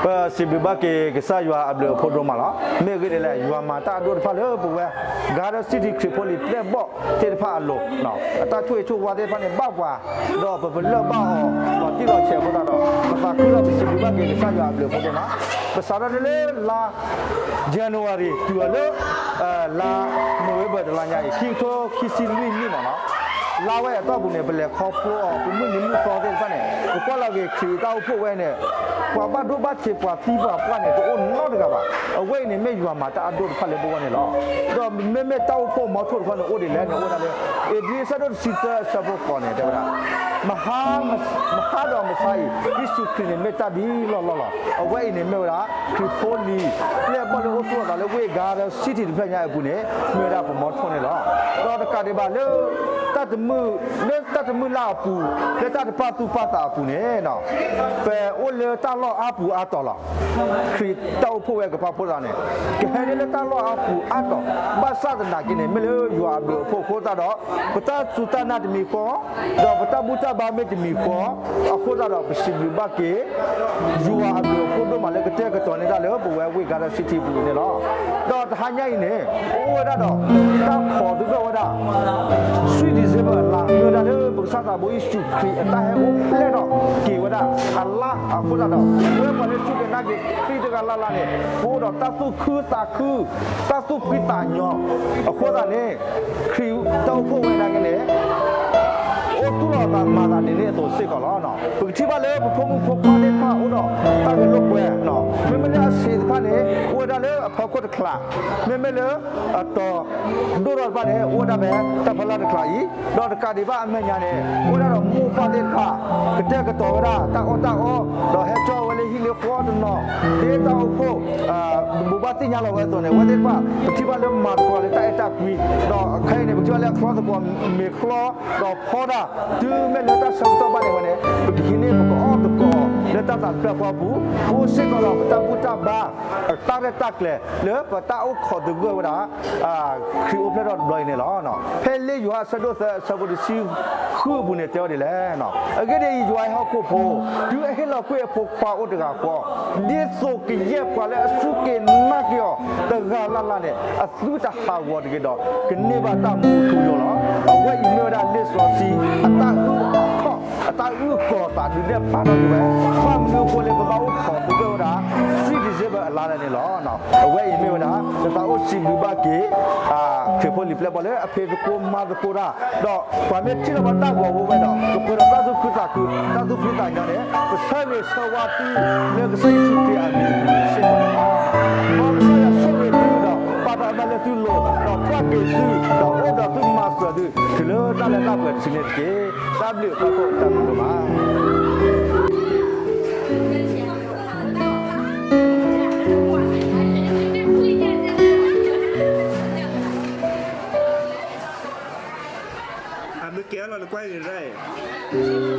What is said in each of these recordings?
ပစံးဘျုးဘၣ်က့ၤကစၢ်ယွၤအဘျုးအဖှိၣ်ဒိၣ်မးလီၤ. မ့ၢ်အဂ့ၢ်ဒ်လဲၣ်, ယွၤမၤတၢ်အဒိၣ်တဖၣ်လၢပဝဲ Garden City ခရံာ်ဖိလံၤပျဲၢ်ဘီၣ်သ့ၣ်တဖၣ်အလိၤ, အတၢ်ဆိၣ်ဂ့ၤဆိၣ်ဝါသ့ၣ်တဖၣ်န့ၣ်ဘၣ်ပှၤ, ဒီးပပလၢၢ်ဘၣ်အီၤ လီၤတံၢ်လီၤဆဲးအဃိသတးဒီး ပသးခုဒီးပစံးဘျုးဘၣ်က့ၤကစၢ်ယွၤအဘျုးအဖှိၣ်ဒိၣ်မး. ပစးထီၣ်န့ၣ်လၢလါ January တုၤအီၤလၢ လါ November တလါညါအံၤ ခံကထိခံဆံလွံၢ်နံၣ်မးနီၤ, လါဝဲအတီၢ်ပူၤန့ၣ် ပလဲၤခီဖျိအီၤ ပမုၢ်နံၤမုၢ်သီသ့ၣ်တဖၣ်န့ၣ် ပကွၢ်လီၤက့ၤခရံာ်တၢ်အိၣ်ဖှိၣ်ဝဲန့ၣ် ပှၤဘၣ်ဒိဘၣ်ထံး ပှၤသံပှၤပှၢ်န့ၣ် တအိၣ်နီတဂၤဘၣ်. အဝဲအံၤန့ၣ် မ့ၢ်ယွၤမၤတၢ်အဒိၣ်တဖၣ်လၢပဂီၢ်န့ၣ်လီၤ. ဒီးမ့မ့ၢ်တၢ်အိၣ်ဖှိၣ်မီထိၣ်တဖၣ်န့ၣ် အိၣ်ဒ်လဲၣ်န့ၣ် အိၣ်ဝဲဒၣ်လၢ ဧ့ၤဘြံၤ အဆၢဒိၣ်တဆံသၢ အဆၢဖိဃိးန့ၣ် တဲဝဲဒၣ် မဟါ, မဟါဒီးမဆါအံၤ ယ့ၣ်ၡူးခရံာ်န့ၣ် မ့ၢ်တၢ်ဒ်လီၢ်လီၢ်လီၤ. အဝဲအံၤန့ၣ်မ့ၢ်ဝဲဒၣ် ခရံာ်ဖိလံၤပျဲၢ်ဘီၣ်လၢအိၣ်သူၣ်အသးလၢဝ့ၢ် Garden City တဖျၢၣ်ညါအပူၤန့ၣ် မ့ၢ်ဝဲဒၣ်ပမီထိၣ်န့ၣ်လီၤ. ဒီးတကးဒံးဘၣ်လၢ တၢ်တမုာ်, လၢတၢ်တမုာ်လၢ်အပူၤ, လၢတၢ်တပာ်သူၣ်ပာ်သးအပူၤန့ၣ် ပအိၣ်လၢတၢ်လီၢ်အါပူၤအါတီၤလီၤ. ခရံာ်တၢ်အိၣ်ဖှိၣ်ဝဲကပာ်ဖှိၣ်သးန့ၣ် ကဟဲလၢတၢ်လီၢ်အါပူၤအါတီၤ, ဘၣ်ဆၣ်သနာ်က့န့ၣ် မ့ၢ်လၢယွၤအဘျုးအဖှိၣ်အဃိသတးဒီး ပတၢ်စူၢ်တၢ်နာ်တမံၤဃီ, ဒီးပတၢ်ဘူၣ်တၢ်ဘါမ့ၢ်တမံၤဃီ, အဃိသတးဒီး ပစံးဘျုးဘၣ်က့ၤ ယွၤအဘျုးအဖှိၣ်ဒိၣ်မးလၢကတဲာ်ကတီၤန့ၢ်တၢ်လၢပဝဲဝ့ၢ် Garden City ပူၤန့ၣ်လီၤ. ဒီးတဟါညါအံၤန့ၣ် ပအိၣ်ဝဲဒၣ်ဒီး တၢ်ခိးသဂၢၢ်ဝဲဒၣ် Sweet December အလါ မ့ၢ်ဝဲဒၣ်လၢပကစၢ်သးဘိယ့ၣ်ၡူးခရံာ်အတၢ်ဟဲအိၣ်ဖျဲၣ်ထီၣ်က့ၤဝဲဒၣ်အလါအဃိသတးဒီး ပဝဲပှၤလၢစူၢ်က့ၤနာ်က့ၤခရံာ်တဂၤလၢ်လၢ်န့ၣ် ပအိၣ်ဒီးတၢ်သူၣ်ခုသးခု, တၢ်သူၣ်ဖှံသးညီအဃိသတးန့ၣ် ခရံာ်တၢ်အိၣ်ဖှိၣ်ဝဲနာ်က့န့ၣ် အိၣ်သူၣ်လီၤအသးမၤသးဒ်န့ၣ်အသိးစ့ၢ်ကီးလီၤ. ပကထံၣ်ဘၣ်လၢပဖိမုၣ်ဖိခွါသ့ၣ်တဖၣ်အိၣ်ဒီးတၢ်ဂဲၤလိာ်ကွဲ, မ့မ့ၢ်လၢအဆံးတဖၣ်န့ၣ် အိၣ်ဝဲဒၣ်လၢအဖီခိၣ်တချး, မ့မ့ၢ်လၢအတီၤဒိၣ်ထီၣ်တဖၣ်န့ၣ် အိၣ်ဝဲဒၣ်ဖဲတၢ်ဖီလာ်တချးအံၤ, ဒီးတကးဒံးဘၣ်အမဲာ်ညါန့ၣ် အိၣ်ဝဲဒၣ်ဒီးမိၢ်ပၢ်သ့ၣ်တဖၣ် ကတဲာ်ကတီၤဝဲဒၣ်တၢ်အီၣ်တၢ်အီ, ဒီးဟဲကၠီဝဲလၢဟံၣ်လၢဃီတနီၤ, ဒ်တၢ်အိၣ်ဖှိၣ် ဘိးဘၣ်သ့ၣ်ညါလီၤဝဲအသိးန့ၣ် အဝဲသ့ၣ်တဖၣ် ပထံၣ်ဘၣ်လၢမၤသကိးလၢတၢ်အဲၣ်တၢ်ကွံ, ဒီးခဲအံၤန့ၣ် ပထံၣ်ဘၣ်လၢအချီသကိးမ့ၤချီ, ဒီးဖီဒၣ် တုၤမ့ၢ်လၢတၢ်ဆၢကတီၢ်ဘၣ်န့ၣ်ဝဲန့ၣ် ပကဟံးန့ၢ်ပကအီၣ်သကိးလၢတၢ်သးတဖျၢၣ်ဃီအပူၤ, ပအိၣ်စ့ၢ်ကီးဒီးပတၢ်ဘူၣ်တၢ်ဘါ တၢ်ရဲၣ်တၢ်ကျဲၤလၢပတၢ်အိၣ်ခိးသဂၢၢ်ဝဲဒၣ် ခရံာ်အိၣ်ဖျဲၣ်ထီၣ်တဘျီအံၤန့ၣ်လီၤ. ဖဲလံာ်ယိၤဟၣ်အဆၢဒိၣ်သၢအဆၢဖိတဆံဃုအပူၤန့ၣ် တဲဝဲဒ်လဲၣ်, အဂ့ၢ်ဒ်အံၤ, ယွၤအဟီၣ်ခိၣ်ဖိ တုၤအဟ့ၣ်လီၤကွံာ်အဖိခွါအိၣ်တဂၤဃီ, ဒ်သိးကယဲၢ်ပှၤလၢအစူၢ်က့ၤနာ်က့ၤအီၤတဂၤလၢ်လၢ်န့ၣ် အသုတဟးဂီၤတဂ့ၤဒီး ကန့ၢ်ဘၣ်တၢ်မူထူယိာ်လီၤ. အဝဲအံၤမ့ၢ်ဝဲဒၣ်လံာ်စီဆှံ အတၢ်အုၣ်ခီၣ် အတၢ်အုၣ်ကီၤသးဒုးနဲၣ်ဖျါထီၣ်က့ၤဝဲ, ဘၣ်မနုၤအဃိလၢပဘၣ်အိၣ်ခိးသဂၢၢ်ဝဲဒၣ် Sweet December အလါလဲၣ်န့ၣ်လီၤ. အဝဲအံၤမ့ၢ်ဝဲဒၣ် ပသးအိၣ်စံးဘျုးဘၣ်က့ၤ ခရံာ်ဖိလံၤပျဲၢ်ဘီၣ်လၢအဖံးသကိးမၤသကိးတၢ်, ဒီးပှၤမ့ၢ်ထံၣ်လီၤဘၣ်တၢ်ဂီၤဝဲဒီး ကပှဲၤဒီးတၢ်သူၣ်ခုသးခု တၢ်သူၣ်ဖှံသးညီန့ၣ် ပဆၢဂ့ၤဆၢဝါသုလၢကစၢ်ယ့ၣ်ၡူးခရံာ်အမံၤစ့ၢ်ကီးန့ၣ်လီၤ. မ်ကစၢ်ယွၤဆိၣ်ဂ့ၤသုဒီး ပာ်တၢ်မၤလၢသုလိၤ ဒီးကွၢ်က့ၤသု ဒီးအိၣ်ဒီးသုမၤစၢၤသု တုၤလၢတၢ်လၢတၢ်ပှဲၤတစုန့ၣ်တက့ၢ်. တၢ်ဘျုးဖးဒိၣ်တၢ်မုာ်ဒိၣ်မး. အမ့ၢ်ကဲလီၤနကွၢ်န့ၣ်ရၣ်.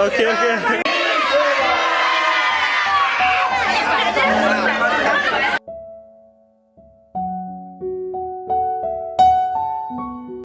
Okay, okay.